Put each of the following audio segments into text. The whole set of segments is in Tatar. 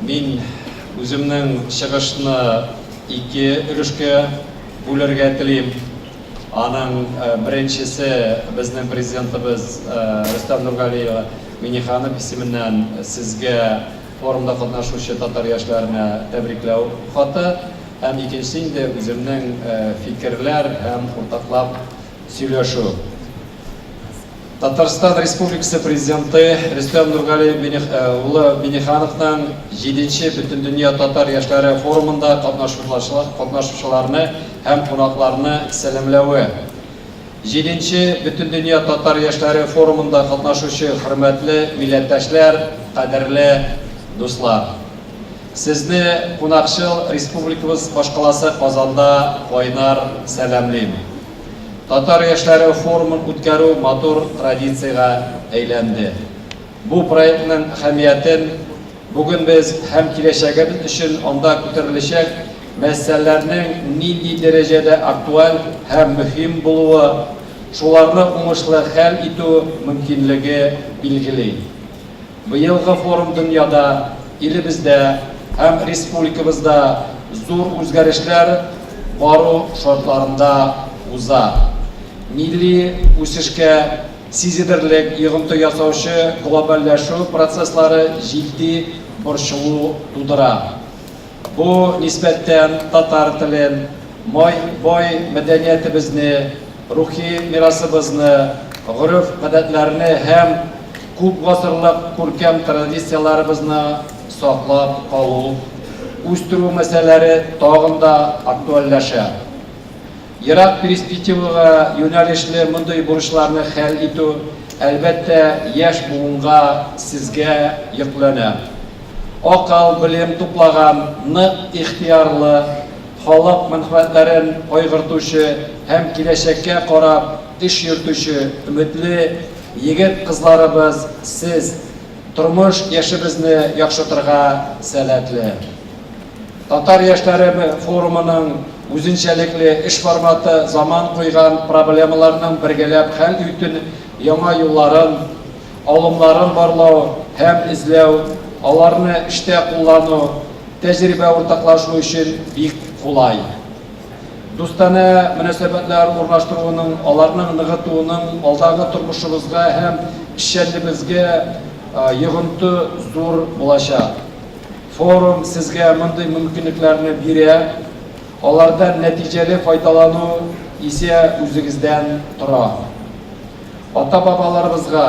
Мин үземнең чыгышны ике өлешкә бүлергә телим. Аның беренчесе безнең президентыбыз Рөстәм Нургали Миңнеханов исеменнән сезгә форумда катнашучы татар яшьләренә тәбрикләү хаты һәм икенчесе инде үземнең фикерләр һәм уртаклап сөйләшү. Татарстан Республикасы Президенты Рөстәм Нургали улы Миңнехановның җиденче Бөтендөнья татар яшьләре форумында катнашучыларны һәм кунакларны сәламләве. Җиденче Бөтендөнья татар яшьләре форумында катнашучы хөрмәтле милләттәшләр, кадерле дуслар! Сезне кунакчыл республикабыз башкаласы Казанда кайнар сәламлим. Татар яшьләре форумын үткәрү матур традициягә әйләнде. Бу проектның әһәмиятен бүген без һәм киләчәгебез өчен анда күтәреләчәк мәсьәләләрнең нинди дәрәҗәдә актуаль һәм мөһим булуы, шуларны уңышлы хәл итү мөмкинлеге билгели. Быелгы форум дөньяда, илебездә һәм республикабызда зур үзгәрешләр бару шартларында уза. Милли үсешкә сизелерлек йогынты ясаучы глобальләшү процесслары җитди борчылу тудыра. Бу нисбәттән татар телен, май бай мәдәниятебезне, рухи мирасыбызны, гореф-гадәтләрне һәм күп гасырлык күркәм традицияләребезне саклап калу, үстерү мәсьәләләре тагын да актуальләшә. Ерак перспективага юнәлешле мондый бурычларны хәл итү, әлбәттә, яшь буынга, сезгә йөкләнә. Акыл, белем туплаган, нык ихтыярлы, халык мәнфәгатьләрен кайгыртучы һәм киләчәккә карап эш йөртүче өметле егет-кызларыбыз сез, тормыш яшебезне яхшыртырга сәләтле. Татар яшьләре форумының үзенчәлекле эш форматы заман куйган проблемаларның бергәләп хәл итүнең яңа юлларын, алымнарын барлау һәм эзләү, аларны эштә куллану, тәҗрибә уртаклашу өчен бик кулай. Дустанә мөнәсәбәтләр урнаштыруның, аларның ныгытуының алдагы тормышыбызга һәм эшчәнлебезгә йогынты зур булачак. Форум сезгә мондый мөмкинлекләрне бирә, алардан нәтиҗәле файдалану исә үзегездән тора. Ата-бабаларыбызга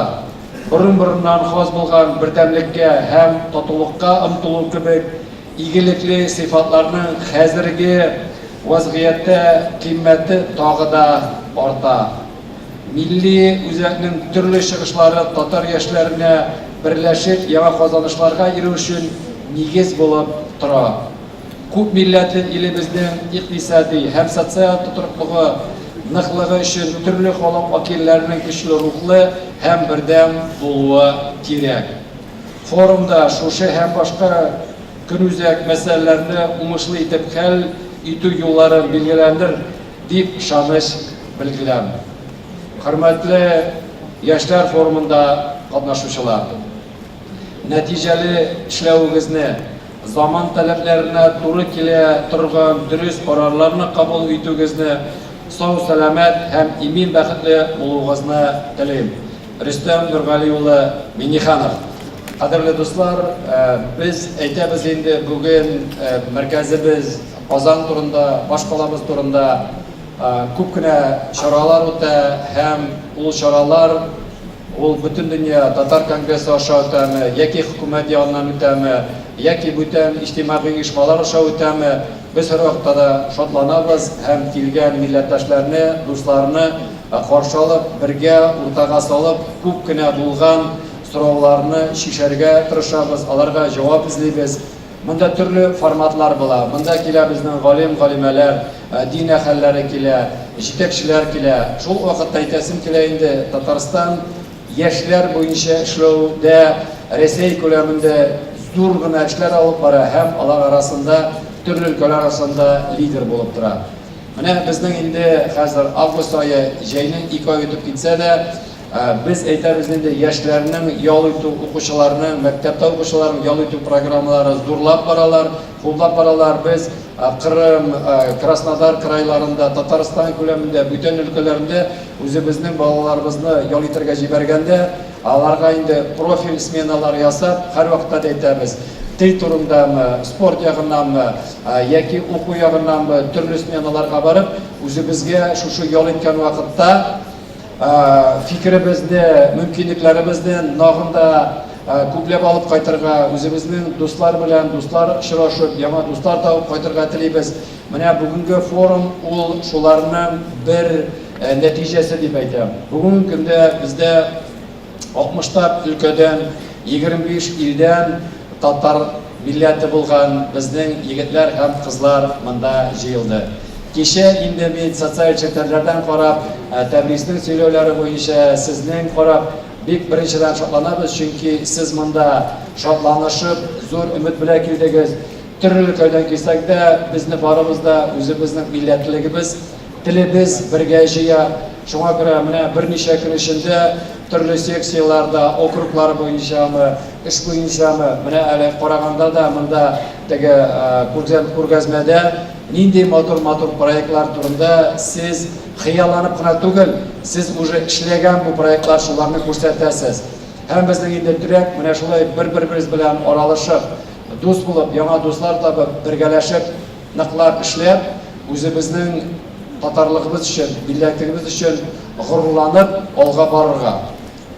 борын-борыннан хас булган бердәмлеккә һәм татулыкка омтылу кебек игелекле сыйфатларның хәзерге вазгыятьтә кыйммәте тагы да арта. Милли үзәкнең төрле чыгышлары татар яшьләренә берләшеп яңа казанышларга ирешү өчен нигез булып тора. Күп милләтле илебезнең икътисади һәм социаль тотрыклыгы, ныклыгы өчен төрле халык вәкилләренең көчле рухлы һәм бердәм булуы кирәк. Форумда шушы һәм башка көнүзәк мәсьәләләрне уңышлы итеп хәл итү юллары билгеләнер дип ышаныч белдерәм. Хөрмәтле яшьләр форумында катнашучылар! Нәтиҗәле эшләвегезне, заман таләпләренә туры килә торган дөрес карарларны кабул итүегезне, сау-сәламәт һәм имин бәхетле булуыгызны телим. Рөстәм Нургали улы Миңнеханов. Кадерле дуслар, без әйтәбез инде бүген мәркәзебез Казан турында, башкалабыз турында күп кенә чаралар үтә һәм ул чаралар Ул Бөтендөнья татар конгрессы аша үтәме, яки хөкүмәт ягыннан үтәме, яки бүтән иҗтимагый оешмалар аша үтәме, без һәрвакытта да шатланабыз һәм килгән милләттәшләрне, дусларны каршы алып, бергә уртага салып, күп кенә булган сорауларны чишәргә тырышабыз, аларга җавап эзлибез. Монда төрле форматлар була. Монда килә безнең галим-галимәләр, дин әһелләре килә, җитәкчеләр килә. Шул ук вакытта әйтәсем килә инде, Татарстан яшьләр буенча эшләүдә Рәсәй күләмендә зур гына эшләр алып бара һәм алар арасында төрле өлкәләр арасында лидер булып тора. Менә безнең инде хәзер август ае, җәйнең ике ай үтеп китсә дә, Без әйтәбез инде, яшьләрнең ял итү, укучыларның, мәктәптә укучыларның ял итү программалары зурлап баралар, хуплап баралар. Без Кырым, Краснодар крайларында, Татарстан күләмендә, бүтән өлкәләрендә үзебезнең балаларыбызны ял итәргә җибәргәндә, аларга инде профиль сменалар ясап, һәрвакытта да әйтәбез, тел турындамы, спорт ягыннанмы, яки уку ягыннанмы, төрле сменаларга барып, үзебезгә шушы ял иткән вакытта фикеребезне, мөмкинлекләребезне нагын да күпләп алып кайтырга, үзебезнең дуслар белән дуслар очрашып, яңа дуслар табып кайтырга телибез. Менә бүгенге форум ул шуларның бер нәтиҗәсе дип әйтәм. Бүгенге көндә бездә 60 өлкәдән, 25 илдән татар милләте булган безнең егетләр һәм кызлар монда җыелды. Кичә инде мин социаль челтәрләрдән карап, Тәбриснең сөйләүләре буенча, сезнең карап, бик беренчедән шатланабыз, чөнки сез монда шатланышып, зур өмет белән килдегез. Төрле өлкәдән килсәк дә, безне барыбыз да үзебезнең милләтлегебез, телебез бергә җыя. Шуңа күрә менә берничә көн эчендә төрле секцияләрдә, округлар буенчамы, эш буенчамы, менә әле караганда да монда теге күргәзмәдә нинди матур-матур проектлар турында сез хыялланып кына түгел, сез уже эшләгән бу проектлар, шуларны күрсәтәсез. Һәм безнең инде теләк менә шулай бер-беребез белән аралашып, дус булып, яңа дуслар табып, бергәләшеп, ныклап эшләп, үзебезнең татарлыгыбыз өчен, милләтегебез өчен горурланып алга барырга.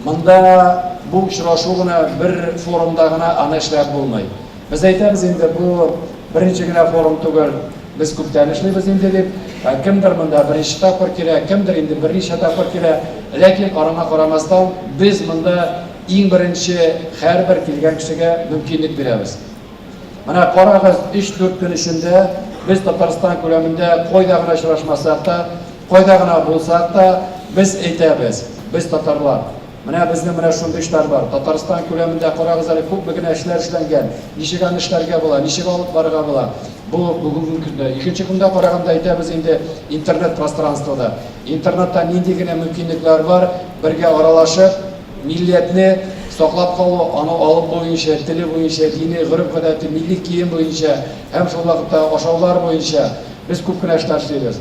Монда бу очрашу гына, бер форумда гына аны эшләп булмый. Без әйтәбез инде, бу беренче генә форум түгел, без күптән эшлибез инде дип. Кемдер монда беренче тапкыр килә, кемдер инде берничә тапкыр килә. Ләкин араңа карамастан, без монда иң беренче һәрбер килгән кешегә мөмкинлек бирәбез. Менә карагыз, 3-4 көн эчендә без Татарстан күләмендә кайда гына очрашмасак та, кайда гына булсак та, без әйтәбез, без татарлар. Менә безнең менә шундый эшләр бар. Татарстан күләмендә карагыз әле, күпме генә эшләр эшләнгән, ничек аны эшләргә була, ничек алып барырга була. Бу бүгенге көндә. Икенче көндә караганда әйтәбез инде интернет пространствода. Интернетта нинди генә мөмкинлекләр бар, бергә аралашып, Милләтне саклап калу, аны алып буенча, теле буенча, дине, гореф-гадәте, милли кием буенча һәм шул вакытта ашаулар буенча без күп кенә эшләр эшлибез.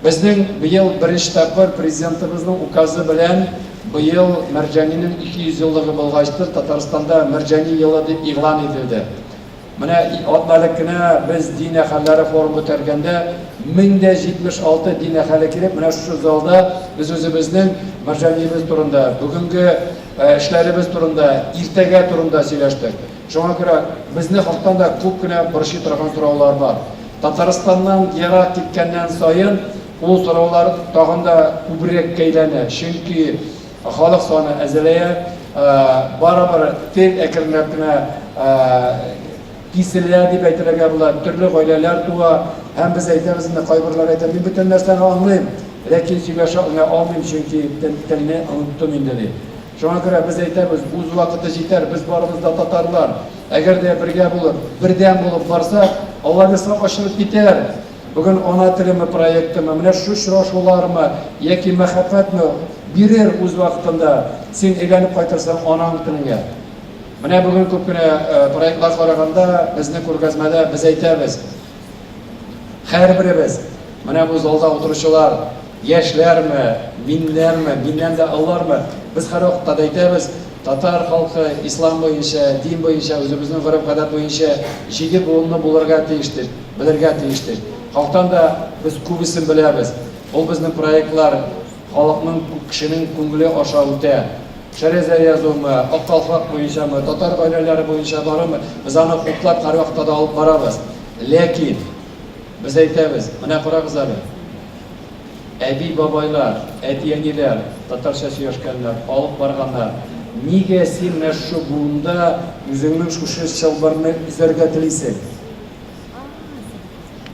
Безнең быел беренче тапкыр Президентыбызның указы белән быел Мәрҗанинең 200 еллыгы булгачтыр, Татарстанда Мәрҗани елы дип игълан ителде. Менә атна элек кенә без дин әһелләре форумы үткәргәндә 1076 дин әһеле килеп, менә шушы залда без үзебезнең Мәрҗаниебез турында, бүгенге эшләребез турында, иртәгә турында сөйләштек. Шуңа күрә безне хактан да күп кенә борчый торган сораулар бар. Татарстаннан ерак киткәннән саен ул сораулар тагын да күбрәккә әйләнә. Чөнки Халык саны әзәләя, барыбер тел әкренләп кенә киселә дип әйтергә була, төрле гаиләләр туа, һәм без әйтәбез инде, кайберләр әйтә, мин бөтен нәрсәне аңлыйм, ләкин сөйләшә алмыйм, чөнки телне оныттым инде, ди. Шуңа күрә без әйтәбез, үз вакыты җитәр, без барыбыз да татарлар. Әгәр дә бергә булып, бердәм булып барсак, Алла бирса, ачылып китәр. Бүген Ана телеме проектымы, менә шушы очрашулармы яки мәхәббәтме бирер үз вакытында, син әйләнеп кайтырсың анаң телеңә. Менә бүген күп кенә проектлар караганда, безнең күргәзмәдә без әйтәбез, һәрберебез, менә бу залда утыручылар, яшьләрме, миннәрме, миннән дә олылармы, без һәрвакытта да әйтәбез, татар халкы ислам буенча, дин буенча, үзебезнең гореф-гадәт буенча җиде буынлы булырга тиеш дип. Белергә тиештек. Халыктан да без күбесен беләбез. Ул безнең проектлар халыкның, кешенең күңеле аша үтә. Шәрәзә язумы, Ак калфак буенчамы, татар гаиләләре буенча барымы, без аны хуплап һәрвакытта да алып барабыз. Ләкин без әйтәбез, менә карагыз әле, әби-бабайлар, әти-әниләр татарча сөйләшкәннәр, алып барганнар. Нигә син менә шушы буында үзеңнең шушы чылбырны өзәргә телисең?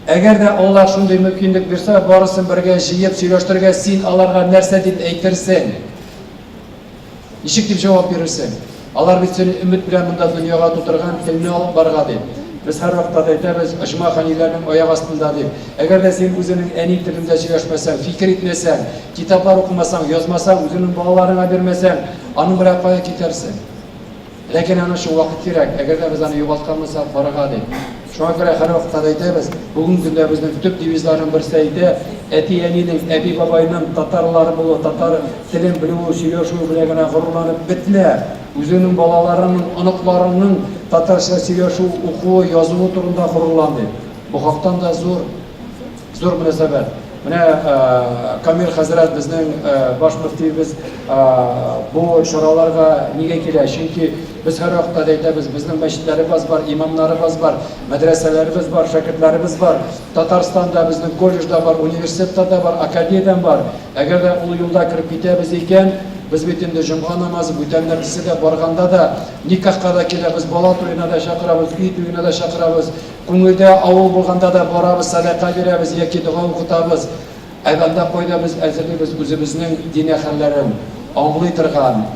Әгәр дә Аллаһ шундый мөмкинлек бирсә, барысын бергә җыеп сөйләштерергә, син аларга нәрсә дип әйтерсең? Ничек дип җавап бирерсең? Алар бит сине өмет белән монда дөньяга тутырган, телне алып барга дип. Без һәрвакытта да әйтәбез, оҗмах әниләрнең аяк астында дип. Әгәр дә син үзенең әни телендә сөйләшмәсәң, фикер итмәсәң, китаплар укымасаң, язмасаң, үзеңнең балаларыңа бирмәсәң, аның белән кая китәрсең? Ләкин аның өчен вакыт кирәк, әгәр дә без аны югалткан булсак, барырга дип. Шуңа күрә һәрвакытта да әйтәбез, бүгенге көндә безнең төп девизларның берсе әйтә, әти-әнинең, әби-бабайның татарлар булу, татар телен белүе, сөйләшүе белән генә горурланып бетмә. Үзеңнең балаларыңның, оныкларыңның татарча сөйләшү, укуы, язуы турында горурлан дип. Бу хактан да зур Зур мөнәсәбәт. Менә Камил хәзрәт безнең баш мөфтиебез бу чараларга нигә килә? Чөнки без һәрвакытта да әйтәбез, безнең мәчетләребез бар, имамнарыбыз бар, мәдрәсәләребез бар, шәкертләребез бар. Татарстанда безнең колледж да бар, университетта да бар, академиядән бар. Әгәр дә ул юлда кереп китәбез икән, без бит инде җомга намазы, бүтән нәрсә дә барганда да никахка да киләбез, бала туена да чакырабыз, өй туена да чакырабыз. Күңелдә авыл булганда да барабыз, сәдака бирәбез яки дога укытабыз. Ә анда кайда без әзерлибез үзебезнең дин әһелләрен, аңлый торган,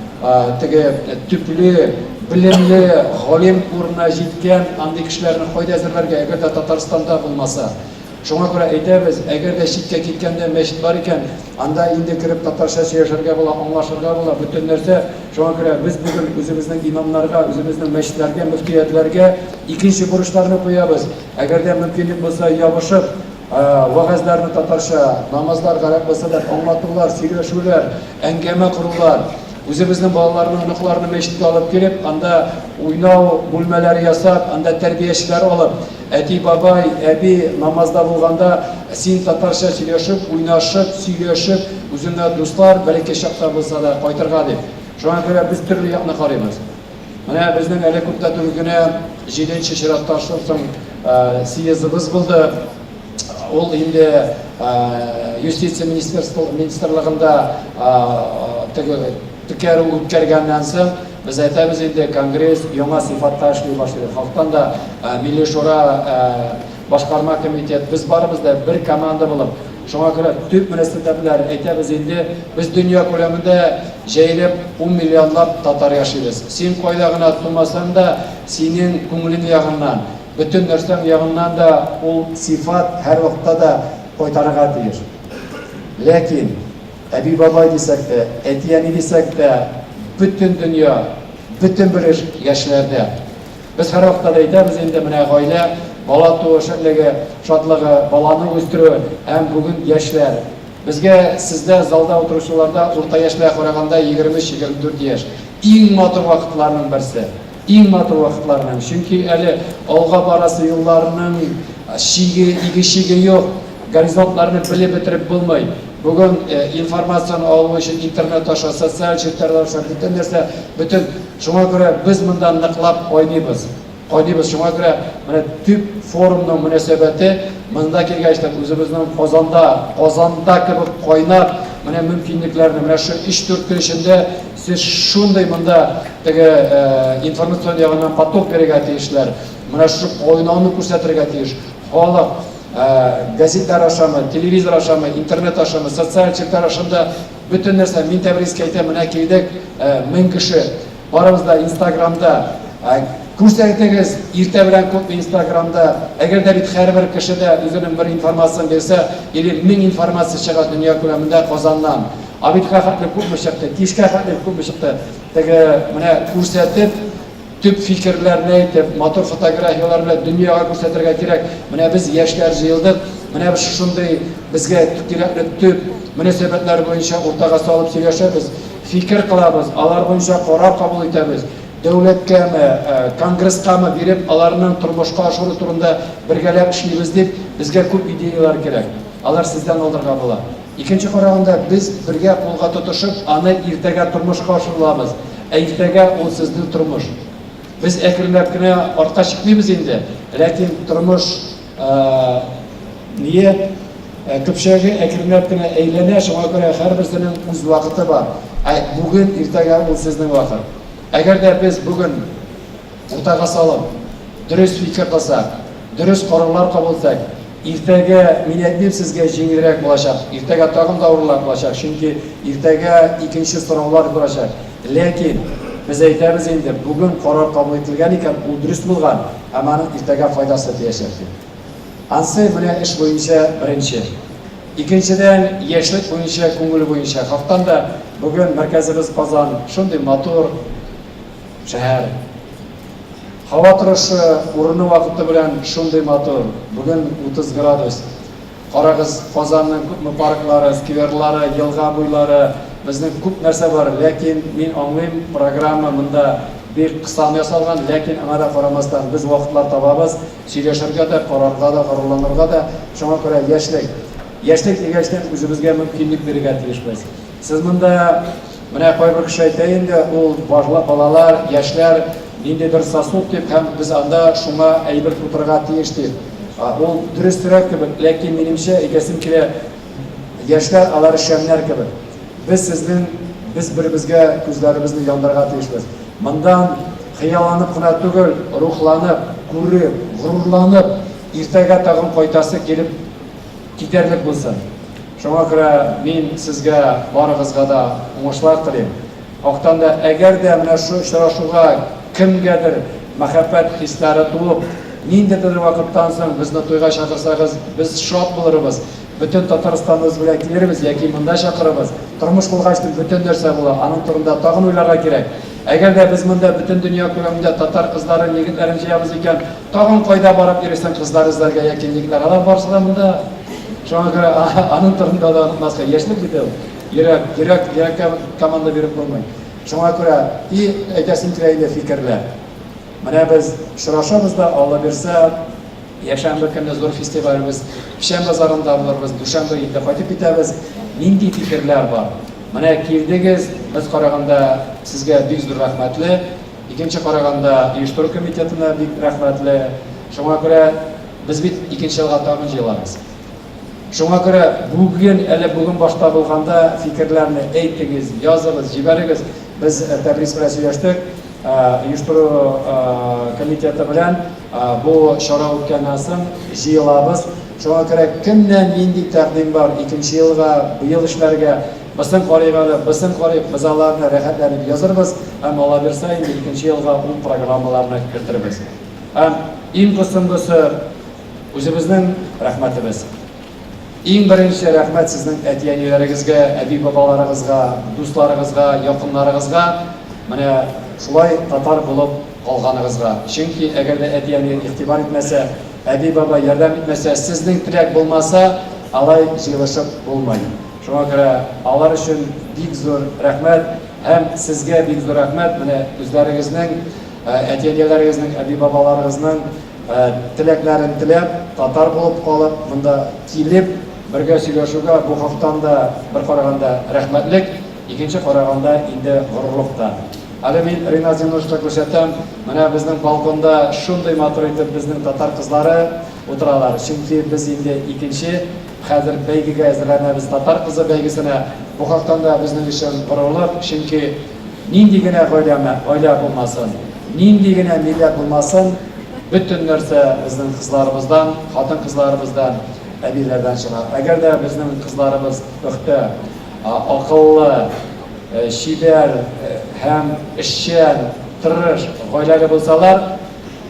теге төпле, белемле, галим урынына җиткән андый кешеләрне кайда әзерләргә, әгәр дә Татарстанда булмаса? Шуңа күрә әйтәбез, әгәр дә читкә киткәндә мәчет бар икән, анда инде кереп татарча сөйләшергә була, аңлашырга була, бөтен нәрсә. Шуңа күрә без бүген үзебезнең имамнарга, үзебезнең мәчетләргә, мөфтиятләргә икенче бурычларны куябыз. Әгәр дә мөмкинлек булса, ябышып, вәгазьләрне татарча, намазлар гарәп булса да, аңлатулар, сөйләшүләр, әңгәмә корулар. Үзебезнең балаларны, оныкларны мәчеткә алып килеп, анда уйнау бүлмәләре ясап, анда тәрбиячеләр алып, әти, бабай, әби намазда булганда син татарча сөйләшеп, уйнашып, сөйләшеп, үзеңә дуслар, бәләкәй чакта булса да, кайтырга дип. Шуңа күрә без төрле якны карыйбыз. Менә безнең әле күп тә түгел генә җиденче чираттан соң съездыбыз булды. Ул инде юстиция министрлыгында теге тикшерү үткәргәннән соң, без әйтәбез инде, конгресс яңа сыйфатта эшли башлый. Халыктан да Милли Шура, башкарма комитет, без барыбыз да бер команда булып, шуңа күрә төп мөнәсәбәтләр әйтәбез инде, без дөнья күләмендә җәелеп 10 миллионлап татар яшибез. Син кайда гына тумасаң да, синең күңелең ягыннан, Бөтен нәрсәң ягыннан да ул сыйфат һәрвакытта да кайтарырга тиеш. Ләкин әби-бабай дисәк тә, әти-әни дисәк тә, бөтен дөнья, бөтен бер эш яшьләрдә. Без һәрвакытта да әйтәбез инде, менә гаилә, бала туу шәтлеге, шатлыгы, баланы үстерү һәм бүген яшьләр. Безгә сездә залда утыручыларда урта яшьләргә караганда 23-24 яшь. Иң матур вакытларның берсе. Иң матур вакытларның, чөнки әле алга барасы юлларның чиге, иге-чиге юк, горизонтларны белеп бетереп булмый. Бүген информацияне алу өчен интернет аша, социаль челтәрләр аша, бөтен нәрсә, бөтен. Шуңа күрә без монда ныклап кайныйбыз. Кайныйбыз. Шуңа күрә менә төп форумның мөнәсәбәте монда килгәч тә үзебезнең Казанда, Казанда кебек кайнап, менә мөмкинлекләрне менә шу 3-4 көн эчендә сез шундый монда теге информацион ягыннан поток бирергә тиешләр. Менә шушы кайнауны күрсәтергә тиеш. Халык газетлар ашамы, телевизор ашамы, интернет ашамы, социаль челтәр ашында бөтен нәрсә. Мин Тәбрискә әйтәм, менә килдек, 1000 кеше. Барыбыз да Инстаграмда. Күрсәтегез, иртә белән күпме Инстаграмда. Әгәр дә бит һәрбер кеше дә үзенең бер информацияен бирсә, или 1000 информация чыга дөнья күләмендә Казаннан. Обедка хәтле күпме чыкты, кичкә хәтле күпме чыкты. Теге менә күрсәтеп, төп фикерләрне әйтеп, матур фотографияләр белән дөньяга күрсәтергә кирәк. Менә без яшьләр җыелдык, менә без шушындый безгә кирәкле төп мөнәсәбәтләр буенча уртага салып сөйләшәбез, фикер кылабыз, алар буенча карар кабул итәбез. Дәүләткәме, конгресскамы биреп, аларның тормышка ашыру турында бергәләп эшлибез дип, безгә күп идеяләр кирәк. Алар сездән алырга була. Икенче караганда, без бергә кулга тотышып, аны иртәгә тормышка ашырылабыз. Ә иртәгә ул сезнең тормыш. Без әкренләп кенә артка чыкмыйбыз инде, ләкин тормыш ние көпчәге әкренләп кенә әйләнә, шуңа күрә һәрберсенең үз вакыты бар. Ә бүген, иртәгә ул сезнең вакыт. Әгәр дә без бүген уртага салып, дөрес фикер кылсак, дөрес карарлар кабул итсәк, иртәгә, мин әйтмим сезгә җиңелрәк булачак, иртәгә тагын да авыррак булачак, чөнки иртәгә икенче сораулар булачак. Ләкин Без әйтәбез инде, бүген карар кабул ителгән икән, ул дөрес булган, һәм аның иртәгә файдасы тиячәк дип. Ансы менә эш буенча беренче. Икенчедән, яшьлек буенча, күңел буенча. Хактан да, бүген мәркәзебез Казан шундый матур шәһәр. Һава торышы урыны-вакыты белән шундый матур. Бүген 30 градус. Карагыз, Казанның күпме парклары, скверлары, елга буйлары, безнең күп нәрсә бар. Ләкин мин аңлыйм, программа монда бик кысан ясалган, ләкин аңа да карамастан без вакытлар табабыз, сөйләшергә дә, карарга да, горурланырга да. Шуңа күрә яшьлек. Яшьлек дигәчтен үзебезгә мөмкинлек бирергә тиешбез. Сез монда, менә кайбер кеше әйтә инде, ул балалар, яшьләр ниндидер сосуд дип һәм без анда шуңа әйбер тутырырга тиеш дип. Ул дөресрәк кебек, ләкин минемчә, әйтәсем килә, яшьләр алар шәмнәр кебек. Без сезнең, без беребезгә күзләребезне яндырырга тиешбез. Мондан хыялланып кына түгел, рухланып, күреп, горурланып, иртәгә тагын кайтасы килеп китәрлек булсын. Шуңа күрә мин сезгә барыгызга да уңышлар телим. Хактан да, әгәр дә менә шу очрашуга кемгәдер мәхәббәт хисләре туып, ниндидер вакыттан соң безне туйга чакырсагыз, без шат булырбыз. Бөтен Татарстаныбыз белән килербез яки монда чакырырбыз. Тормыш булгач, бөтен нәрсә була, аның турында тагын уйларга кирәк. Әгәр дә без монда бөтен дөнья күләмендә татар кызларын, егетләрен җыябыз икән, тагын кайда барып йөрисең кызлар эзләргә яки егетләр? Алар барысы да монда. Шуңа күрә аның турында да онытмаска. Яшьлек бит ул. Йөрәк, йөрәк, йөрәккә команда биреп булмый. Шуңа күрә и әйтәсем килә инде фикерләр. Менә без очрашабыз да, Алла бирсә, якшәмбе көнне зур фестивалебез Печән базарында булырбыз, дүшәмбе инде кайтып китәбез. Нинди фикерләр бар? Менә килдегез, без караганда сезгә бик зур рәхмәтле. Икенче караганда оештыру комитетына бик рәхмәтле. Шуңа күрә без бит икенче елга тагын җыелабыз. Шуңа күрә бүген, әле бүген башта булганда фикерләрне әйтегез, языгыз, җибәрегез. Без Тәбрис белән сөйләштек, оештыру комитеты белән бу чара үткәннән соң җыелабыз. Шуңа күрә кемнән нинди тәкъдим бар икенче елга, быел эшләргә, бысын карыйк әле, бысын карыйк, без аларны рәхәтләнеп язырбыз һәм Алла бирса инде икенче елга ул программаларны кертербез. Һәм иң соңгысы үзебезнең рәхмәтебез. Иң беренче рәхмәт сезнең әти-әниләрегезгә, әби-бабаларыгызга, дусларыгызга, якыннарыгызга, менә шулай татар булып калганыгызга. Чөнки әгәр дә әти-әни игътибар итмәсә, әби-баба ярдәм итмәсә, сезнең теләк булмаса, алай җыелышып булмый. Шуңа күрә алар өчен бик зур рәхмәт һәм сезгә бик зур рәхмәт, менә үзләрегезнең әти-әниләрегезнең, әби-бабаларыгызның теләкләрен теләп, татар булып калып, монда килеп, бергә сөйләшүгә бу хактан да бер караганда рәхмәтлек, икенче караганда инде горурлык та. Әле мин Ринат Зиннуровичка күрсәтәм, менә безнең балконда шундый матур итеп безнең татар кызлары утыралар. Чөнки без инде икенче хәзер бәйгегә әзерләнәбез, татар кызы бәйгесенә. Бу хактан да безнең өчен горурлык, чөнки нинди генә гаиләме, гаилә булмасын, нинди генә милләт булмасын, бөтен нәрсә безнең кызларыбыздан, хатын-кызларыбыздан, әбиләрдән чыга. Әгәр дә безнең кызларыбыз пөхтә, акыллы, чибәр һәм эшчән, тырыш, гаиләле булсалар,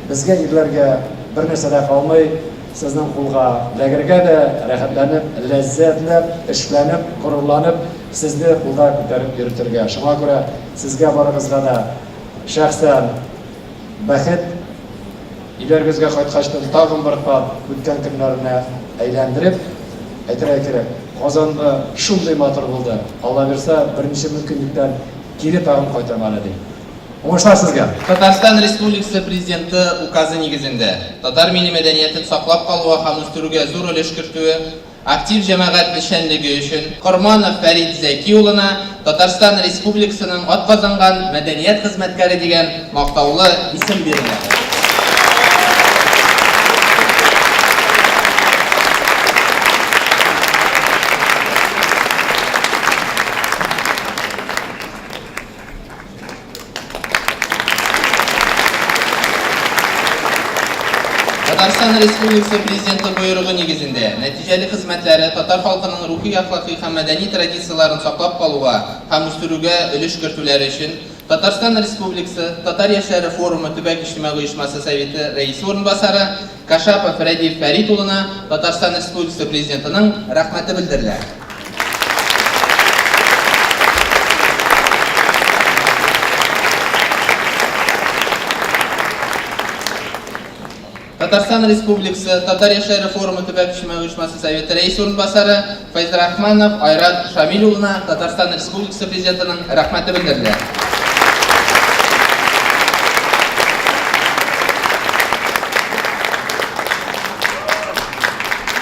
безгә ирләргә бер нәрсә дә калмый, сезнең кулга эләгергә дә, рәхәтләнеп, ләззәтләп, эшләнеп, горурланып, сезне кулда күтәреп йөртергә. Шуңа күрә сезгә барыгызга да шәхсән бәхет, өйләрегезгә кайткачтын тагын бер кат үткән көннәренә әйләндереп, әйтергә кирәк, Казанда шундый матур булды, Алла бирса, беренче мөмкинлектән кире тагын кайтам әле, ди. Уңышлар сезгә! Татарстан Республикасы Президенты Указы нигезендә, татар милли мәдәниятен саклап калуга һәм үстерүгә зур өлеш кертүе, актив җәмәгать эшчәнлеге өчен Корманов Фәрит Зәки улына Татарстан Республикасының атказанган мәдәният хезмәткәре дигән мактаулы исем бирелә. Татарстан Республикасы Президенты боерыгы нигезендә, нәтиҗәле хезмәтләре татар халкының рухи-әхлакый һәм мәдәни традицияләрен саклап калуга һәм үстерүгә өлеш кертүләре өчен Татарстан Республикасы Татар яшьләре форумы төбәк иҗтимагый оешмасы Советы рәисе урынбасары Кашапов Рәдиф Фәрит улына Татарстан Республикасы Президентының Рәхмәте белдерелә. Татарстан Республикасы Татар яшьләре форумы төбәк иҗтимагый оешмасы Советы рәисе урынбасары Фәйзрахманов Айрат Шамил улына Татарстан Республикасы Президентының Рәхмәте белдерелә.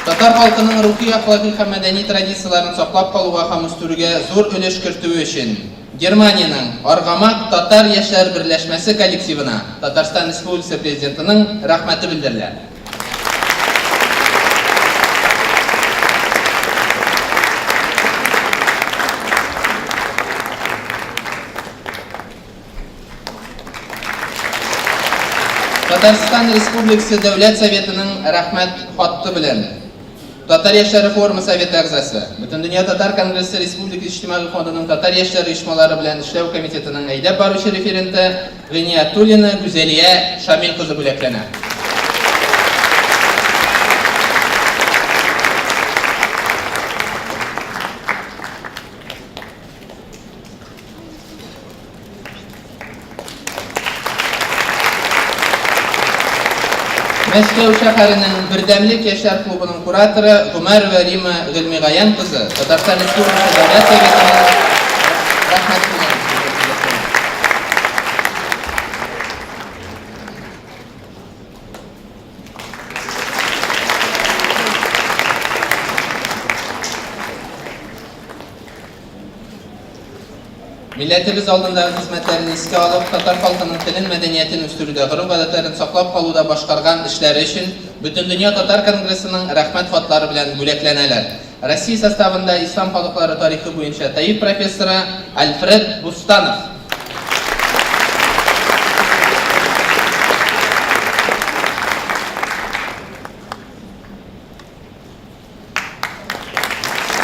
Татар халкының рухи, әхлакый һәм мәдәни традицияләрен саклап калуга һәм үстерүгә зур өлеш кертүе өчен Германиянең Аргамак татар яшьләр берләшмәсе коллективына Татарстан Республикасы Президентының Рәхмәте белдерелә. Татарстан Республикасы Дәүләт Советының Рәхмәт хаты белән Татар яшьләре форумы советы әгъзасы, Бөтендөнья татар конгрессы республика иҗтимагый фондының татар яшьләре оешмалары белән эшләү комитетының әйдәп баручы референты Гыйниятуллина Гүзәлия Шамил кызы бүләкләнә. Мәскәү шәһәренең Бердәмлек яшьләр клубының кураторы Гомәрова Рима Гыйльмигаян кызы Татарстан Республикасы Дәүләт Советының Рәхмәт Милләтебез алдындагы хезмәтләрен искә алып, татар халкының телен, мәдәниятен үстерүдә, гореф-гадәтләрен саклап калуда башкарган эшләре өчен Бөтендөнья татар конгрессының Рәхмәт хатлары белән бүләкләнәләр. Россия составында ислам халыклары тарихы буенча ТАИФ профессоры Альфред Бустанов.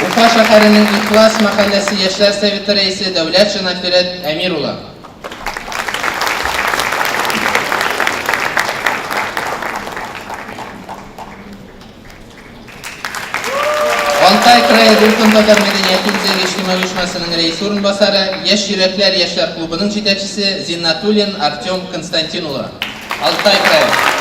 Уфа шәһәренең Ихлас мәхәлләсе яшьләр советы рәисе Дәүләтшин Альфред Әмир улы. Алтай крае Дулкын татар мәдәнияте үзәге иҗтимагый оешмасының рәисе урынбасары, Яшь йөрәкләр яшьләр клубының җитәкчесе Зиннатуллин Артем Константин улы. Алтай крае.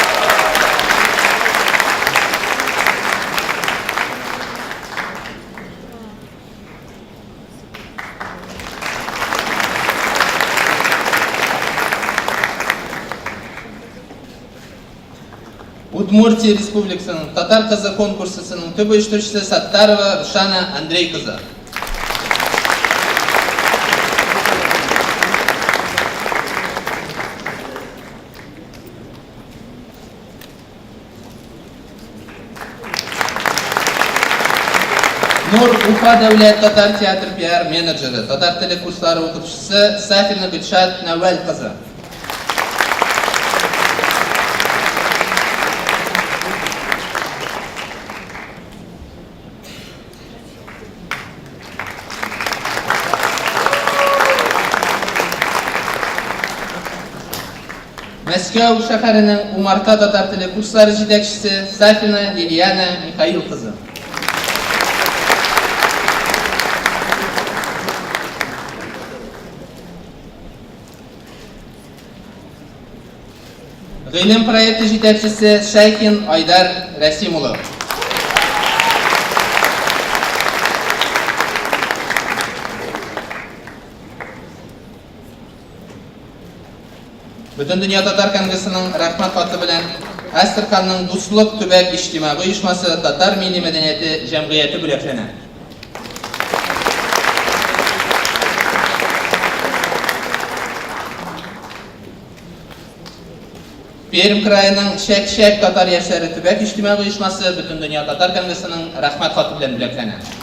Удмуртия Республикасының Татар кызы конкурсысының төп оештыручысы Саттарова Рушана Андрей кызы. Нур Уфа дәүләт татар театр пиар менеджеры, татар теле курслары укытучысы Сафина Гөлшат Нәвәл кызы. Мәскәү шәһәренең Умарта татар теле курслары җитәкчесе Сафина Лилиана Михаил кызы. Гыйлем проекты җитәкчесе Шәйхин Айдар Рәсим улы. Бөтендөнья татар конгрессының рәхмәт хаты белән Әстерханның Дуслык төбәк иҗтимагый оешмасы Татар милли мәдәнияте җәмгыяте бүләкләнә. Пермь краеның Чәк-чәк татар яшьләре төбәк иҗтимагый оешмасы Бөтендөнья татар конгрессының рәхмәт хаты белән бүләкләнә.